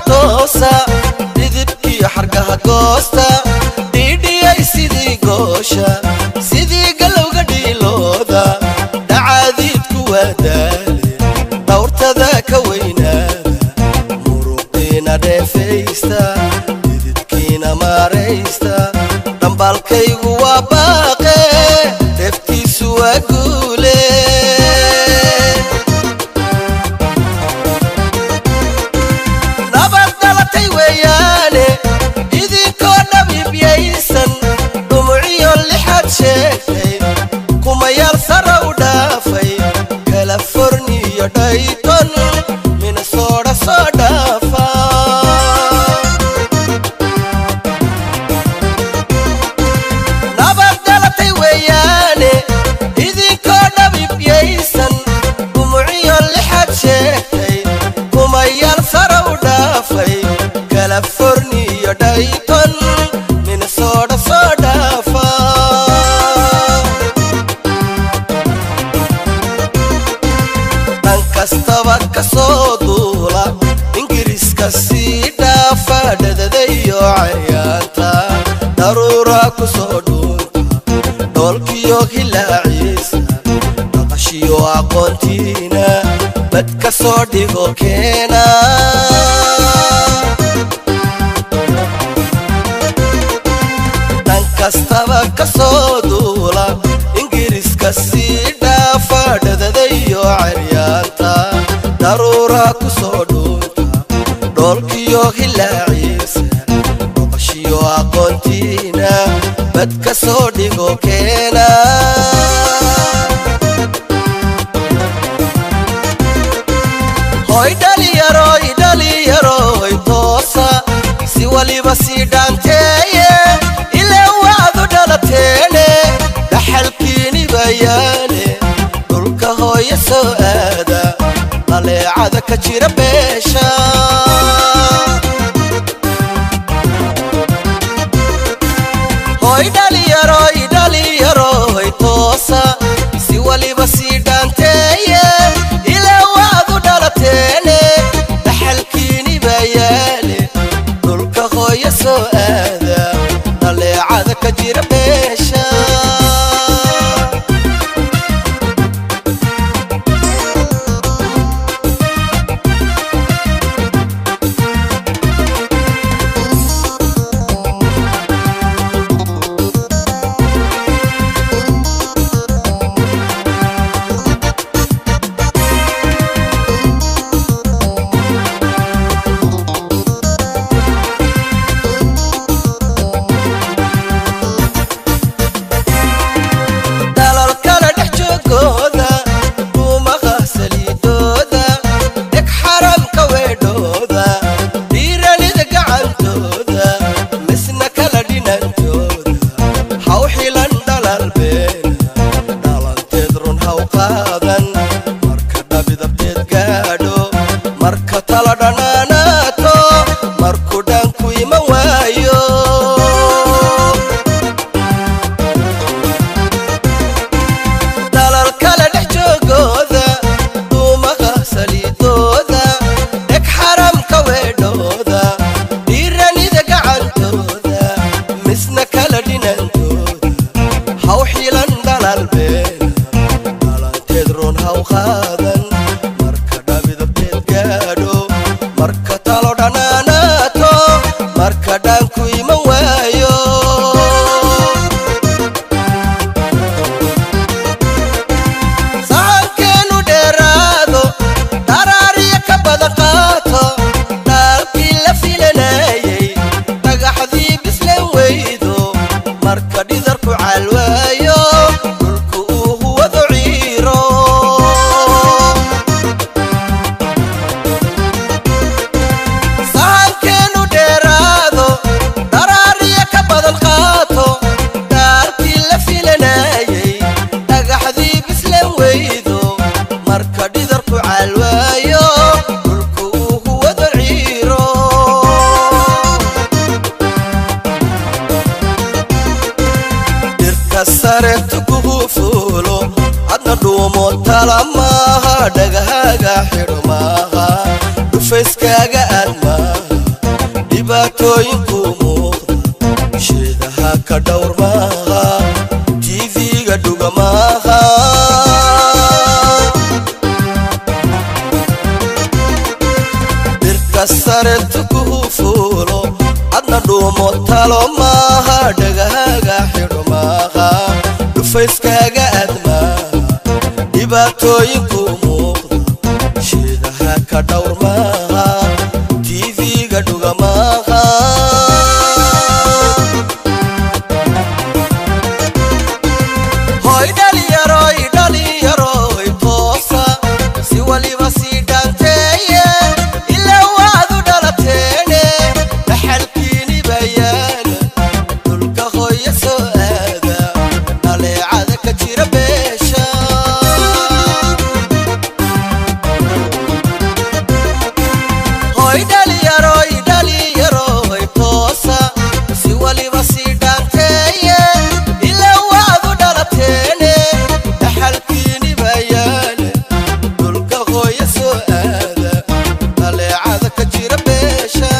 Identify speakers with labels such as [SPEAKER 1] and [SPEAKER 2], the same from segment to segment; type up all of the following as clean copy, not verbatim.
[SPEAKER 1] Toosa dhidibkiyo xargaha goosta, dhiidhiyay sidii goosha, sidii galowga dhiilooda. Dhacaadiidku waa daale, dhawrtada ka weynaada, muruqiina dheefaysta, dhididkiina maaraysta. Dhambaalkaygu waa baaqe, dheeftiisu waa guule. Nabad dhalatay weeyaane, idinkoo dhabiibyaysan, dhumuciyo lixaad sheegtay, kumayaal sara u dhaafay, Kaliforniyo, Dayton, Minnesota soo dhaafa. Nabad dhalatay weeyaane, idinkoo dhabiibyaysan, dhumuciyo lixaad sheegtay, kumayaal sara u dhaafay, Kaliforniyo, Dayton, Minnesota soo dhaafa. Dhan kastaba ka soo duula, Ingiriiska sii dhaafa, dhadadayo caryaanta, daruura ku soo dhuunta, dhoolkiyo hilaaciisa, dhaqashiyo aqoontiina bad ka soo dhigo keena. Dhan kastaba ka soo duula, Ingiriiska sii dhaafa, dhadadayo caryaanta, daruura ku soo dhuunta, dhoolkiyo hilaaciisa, dhaqashiyo aqoontiina bad ka soo dhigo keena. Hoy dhalinyaroy, dhalinyaroy, toosa, si waliba sii dhaanteeye, ilaa waadu dhalateene, dhaxalkiini bayaane, dhulka hooyo soo aada, dhaleecada ka jira beesha. Hoy dhalinyaroy, dhalinyaroy, toosa, si waliba sii dhaanteeye, ilaa waadu dhalateene, dhaxalkiini bayaale, dhulka hooyo soo aada, dhaleecada ka jira beesha. Dalal kala dhex joogooda, dhuumaha saliidooda, dheg xaramka weedhooda, dhiiranida gacantooda, misna kala dhinantooda, haw xilan dhalaal beena, dhalanteed run haw qaadan. Marka dhabidabteed gaadho, marka tala dhanaanaato, markuu dhanku iman waayo. Dalal kala dhex joogooda, dhuumaha saliidooda, dheg xaramka weedhooda, dhiiranida gacantooda, misna kala dhinantooda, haw xilan dhalaal beena, dhalanteed run haw qaadan. Marka dhabidabteed gaadho, marka talo dhanaanaato, marka dhanku iman waayo. Sahankeenu dheeraado, dharaariya ka badan qaato, dhaalkii la filanayay, dhagaxdii bislan weydo, marka dhidarku calwaayo, dhulku uu huwado ciiro. Sahankeenu dheeraado, dharaariya ka badan qaato, dhaalkii la filanayay, dhagaxdii bislan weydo, marka dhidarku calwaayo, dhulku uu huwado ciiro. Dhirta sare tukugu fuulo, adna dhuumo tala maaha, dhagahaaga xidho maaha, dhufayskaaga aad maaha. Dhibaatooyinku muuqda, sheedaha ka dhowr maaha, TV-ga dhuga maaha. Birta sare tukuhu fuulo, adna dhuumo talo maaha, dhagahaaga xidho maaha, dhufayskaaga aad maaha. Dhibaatooyinku muuqda, sheedaha ka dhowr maaha, TV-ga dhuga maaha. Hoy dhalinyaroy, dhalinyaroy, toosa si waliba sii dhaanteeye, ilaa waad u dhalateene, dhaxalkiini baa yaala, dhulka hooya soo aada, dhaleecada ka jira beesha. Hoy dhalinyaroy, dhalinyaroy, toosa si waliba sii dhaanteeye, ilaa waad u dhalateene, dhaxalkiini baa yaala, dhulka hooya soo aada, dhaleecada ka jira beesha.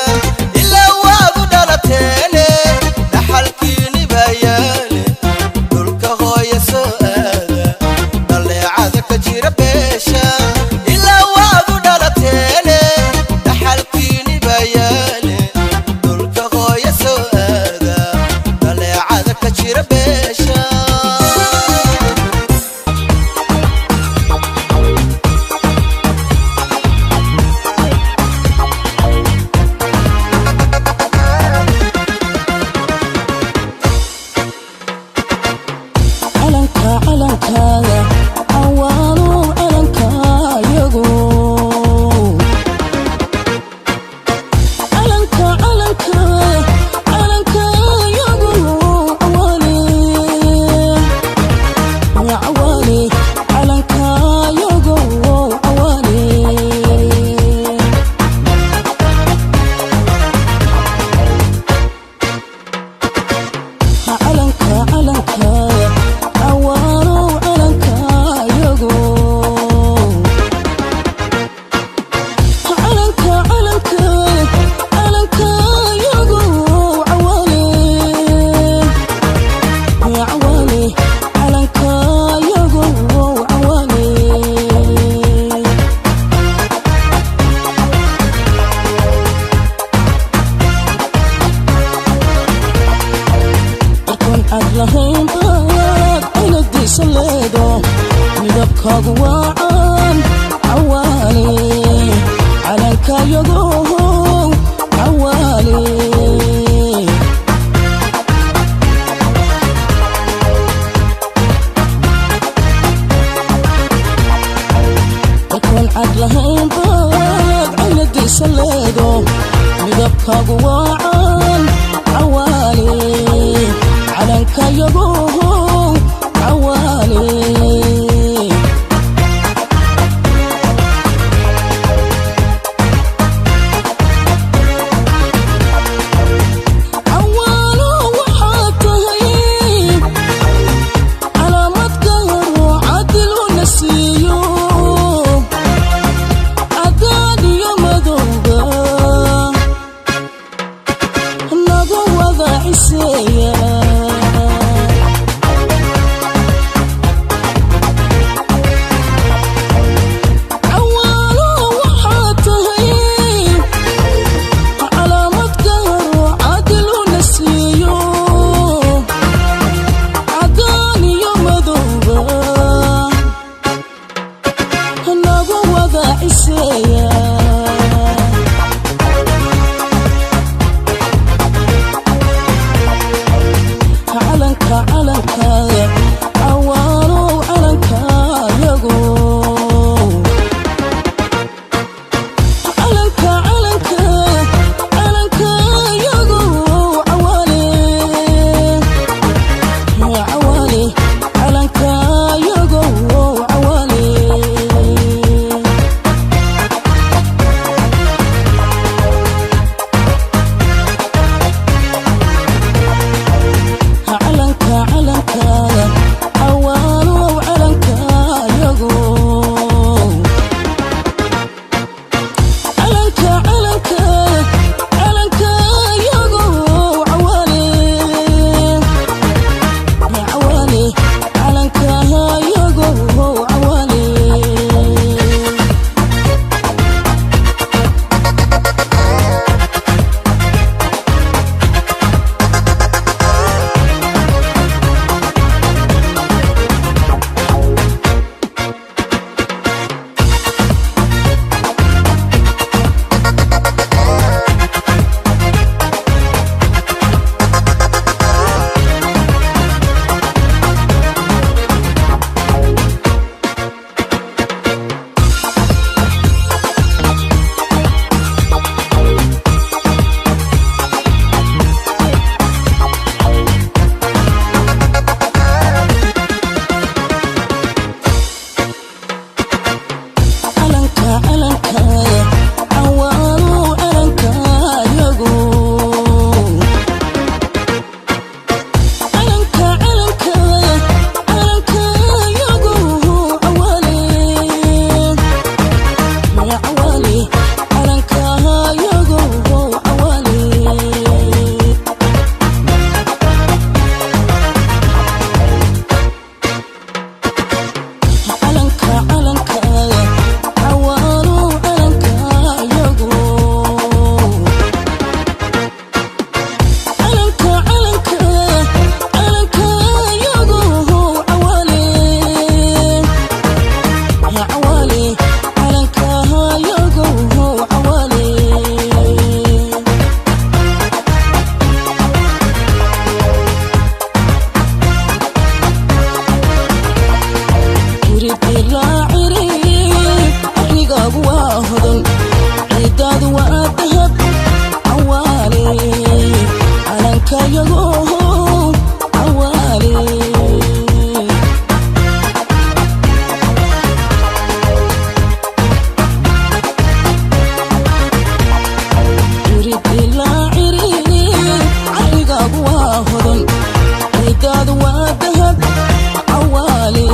[SPEAKER 1] Ilaa waad u dhalateene, dhaxalkiini baa yaale, dhulka hooya soo aada, dhaleecada ka jira beesha. Ilaa waad u dhalateene, dhaxalkiini baa yaale, dhulka hooya soo aada, dhaleecada ka jira beesha.
[SPEAKER 2] Calanka, calankaaga cawaano, calankayago, calanka, calanka, calankayago, cawaale cawaale, calankayago cawaale. Calanka, calanka cawaano, calankayago, calanka, calanka, calankayago, cawaale cawaale, calankayago cawaale. Cirkoon cad lahayn baad ciladiisa leedo, midabkaagu waa caan cawaale, calankayago cawaale. Cirkoon cad lahayn baad ciladiisa leedo, midabkaagu waa caan cawaale, calankayago cawaale. Cawaalo waxaad tahay calaamad gaaro, cadil una siiyo, cadaan iyo madowga nagu wada ciseeya. Cawaale, calankahayagow cawaale. Cirib ilaa cirib, carrigaagu waa hodan, ciidaadu waa dahab. Cawaale, calankayagow cawaale. Cirib ilaa cirib, carrigaagu waa hodan, ciidaadu waa dahab. Cawaale,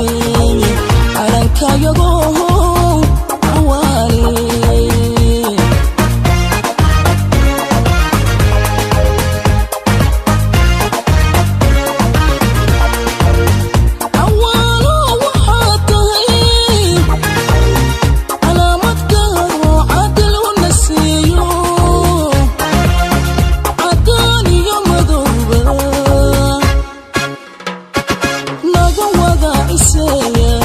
[SPEAKER 2] calankayagow cawaale. Cawaalo, waxaad tahay calaamad gaaro cadal una siiyo, cadaan iyo madowba naga wada ciseeya.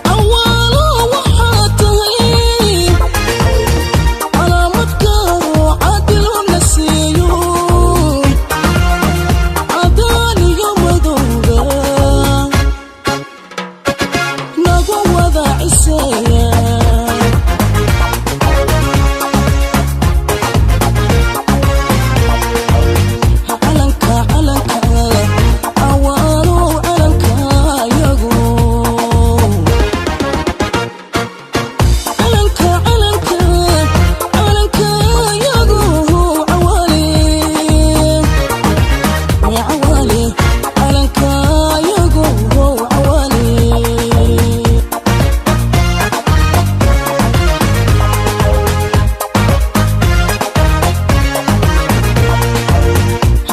[SPEAKER 2] Cawaalo, waxaad tahay calaamad gaaro cadal una siiyo, cadaan iyo madowba naga wada ciseeya. Calanka, calanka, cawaalo, calanka yago. Calanka, calanka, calanka yago cawaale, cawaale, calanka yago cawaale.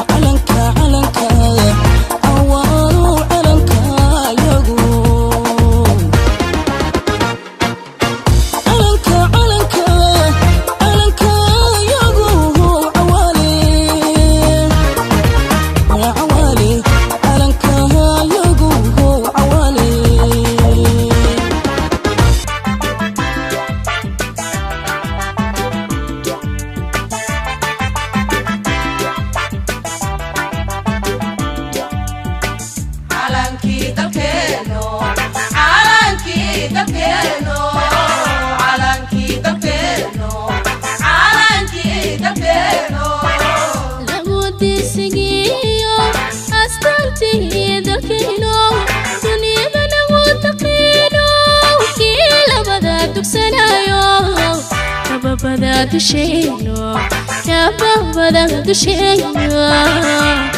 [SPEAKER 2] Calanka, calanka, cawaalo, calanka yago. Calanka, calanka, calanka yago cawaale, cawaale, calanka yago cawaale.
[SPEAKER 3] Calankii dalkeeno, calankii dalkeeno, calankii dalkeeno, calankii dalkeeno.
[SPEAKER 4] Lagudirsigiyo astaantii dalkeeno, duniyada lagu taqiino, kii labada dugsanayo, kababada dusheeno, kababada dusheeno.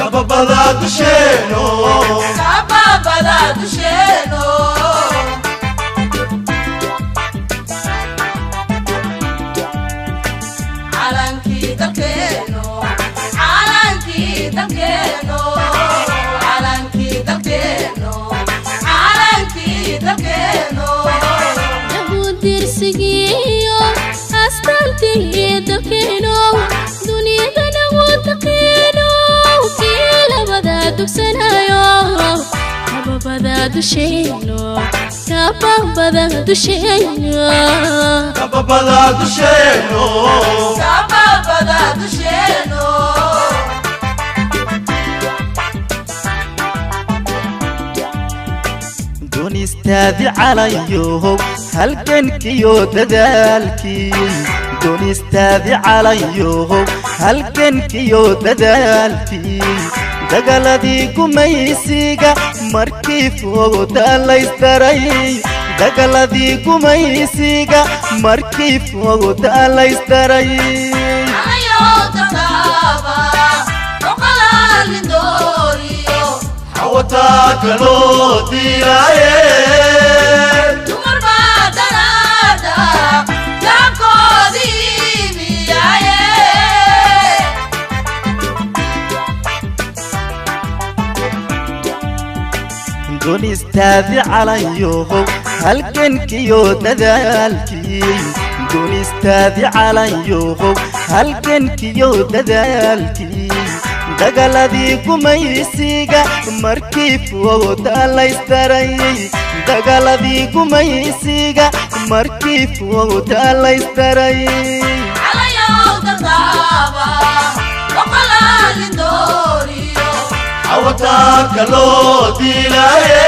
[SPEAKER 1] Kababada dusheeno.
[SPEAKER 3] Kababada dusheeno. Calankii dalkeeno, calankii dalkeeno, calankii dalkeeno, calankii dalkeeno.
[SPEAKER 4] Lagudirsigiyo astaantii dalkeeno, duniyada lagu taqiino, kii labada dugsanayo, kababada dusheeno, kababada dusheeno.
[SPEAKER 1] Kababada dusheeno.
[SPEAKER 3] Kababada dusheeno.
[SPEAKER 5] Doonistaadi calayow, halgankiyo dadaalkii, doonistaadi calayow, halgankiyo dadaalkii, dagaladii gumaysiga markii fooda laysdaray, dagaladii gumaysiga markii fooda laysdaray.
[SPEAKER 3] Ayo tataaba oqalaalin dooriyo.
[SPEAKER 1] Xawataa kaloo diiraaye.
[SPEAKER 3] Dumar baa daraada jaabkoodii miyaaye.
[SPEAKER 5] Doonistaadi calayow, halgankiyo dadaalkii, doonistaadi calayow, halgankiyo dadaalkii, Dagaaladii gumaysiga markii fooda laysdaray, dagaaladii gumaysiga markii fooda laysdaray.
[SPEAKER 1] Awataanka loo dilaye.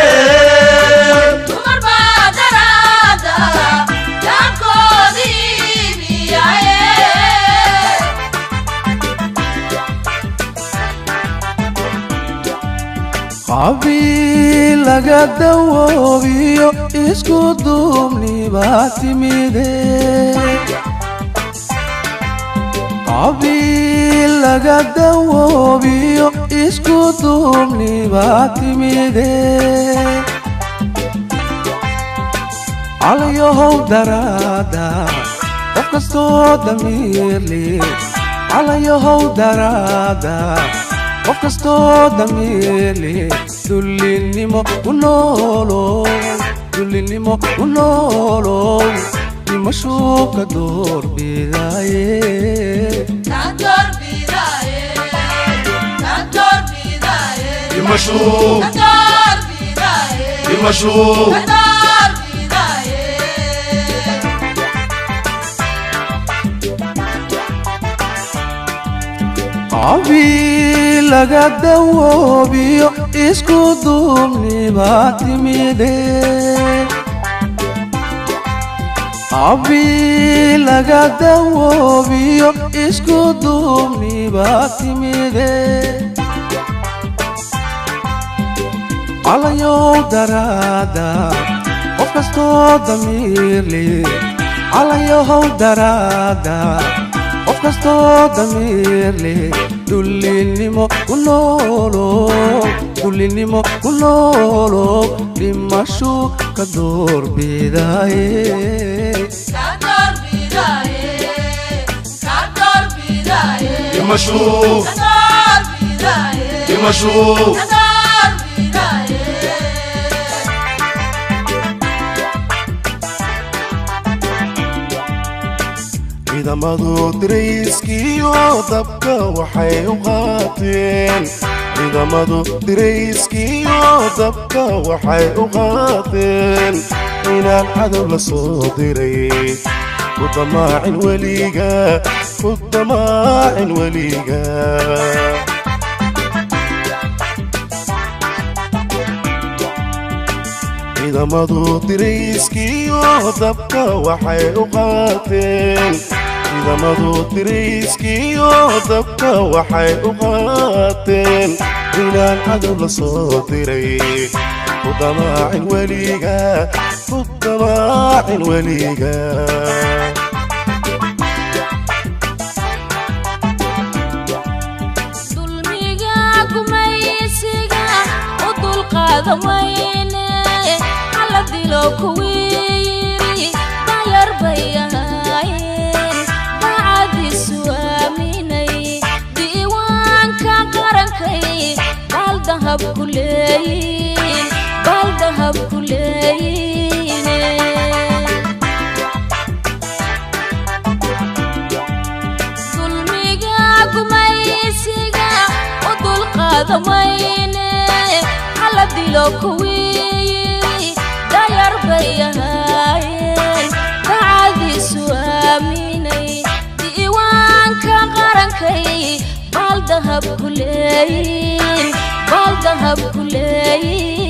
[SPEAKER 2] Qabiil laga dawoobiyo isku duubni baa timide, qabiil laga dawoobiyo isku duubni baa timide. Calayahow daraada qof kastoo damiirli, calayahow daraada qof kastoo damiirli, dullinimo ku noolow, dullinimo ku noolow, dhimashuu ka doorbidaye.
[SPEAKER 1] Dhimashuu, dhimashuu.
[SPEAKER 2] Qabiil laga dawoobiyo isku duubni baa timide, qabiil laga dawoobiyo isku duubni baa timide. Calayow daraada qof kastoo damiirli, calayahow daraada qof kastoo damiirli, dullinimo ku noolow, dullinimo ku noolow, dhimashuu ka doorbidaye.
[SPEAKER 1] Dhimashuu, dhimashuu. Ciidamadu dirayskiyo dabka waxay u qaateen, ciidamadu dirayskiyo dabka waxay u qaateen inaan cadow la soo diray. Ku damaacin weliga, ku damaacin weliga. Ciidamadu dirayskiyo dabka waxay u qaateen, ciidamadu dirayskiyo dabka waxay u qaateen inaan cadow la soo diray. Ku damaacin weliga, ku damaacin weliga.
[SPEAKER 4] Dulmiga gumaysiga u dulqaada mayne, hala dilo kuwii yiri dayar bay ahaayeen, daacadiisu aaminay diiwaanka qarankay baal dahab ku leeyiin, baal dahab ku leeyiine. Dulmiga gumaysiga u dulqaada mayne, hala dilo kuwii yiri dayar bay ahaayeen, daacadiisu aaminay diiwaanka qarankay baal dahab ku leeyiin, baal dahab ku leeyiine.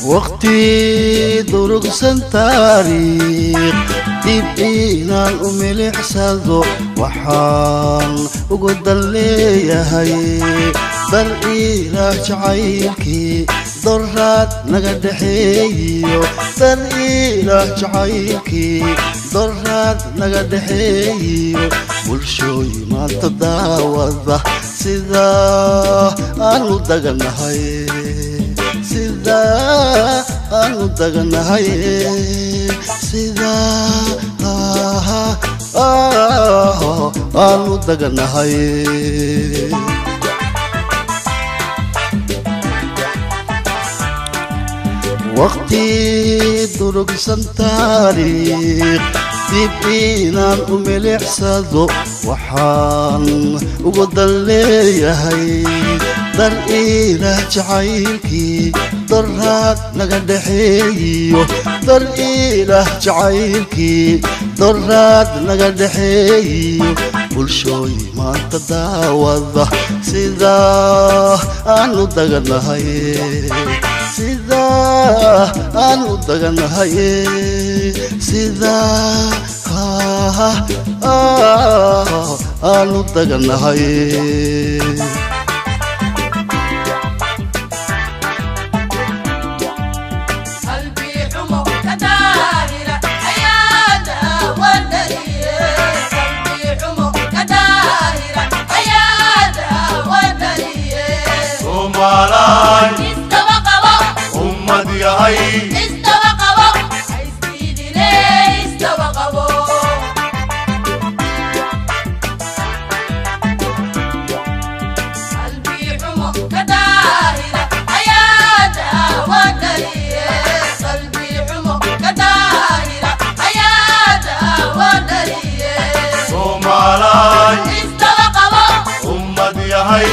[SPEAKER 5] Waqti durugsan taariikh dib inaan u milicsado waxaan ugu dan leeyahay dar Ilaah jacaylkii doraad naga dhexeeyiyo, dar Ilaah jacaylkii doraad naga dhexeeyiyo. Bulshooyi maanta daawada sidaa aanu daganahay, sidaa aanu daganahay, sidaa aanu daganahay. Waqti durugsan taariikh Dib inaan u milicsado waxaan ugu dan leeyahay, dar Ilaah jacaylkii daraad naga dhexeeyiyo, dar Ilaah jacaylkii daraad naga dhexeeyiyo. Bulshooy maanta daawada sidaa aanu daganahay, sidaa aanu daganahay, sidaa aanu daganahay.
[SPEAKER 3] Qalbi xumo ka daahira ayaa daawadariye, qalbi xumo ka daahira ayaa daawadariye.
[SPEAKER 6] Soomaalay
[SPEAKER 3] Isdaba qabo,
[SPEAKER 6] ummad yahay,
[SPEAKER 3] isdaba qabo, haisdiidine, isdaba qabo. Qalbi xumo ka daahira ayaa daawadariye, qalbi xumo ka daahira ayaa daawadariye.
[SPEAKER 6] Soomaalay
[SPEAKER 3] Isdaba qabo,
[SPEAKER 6] ummad yahay,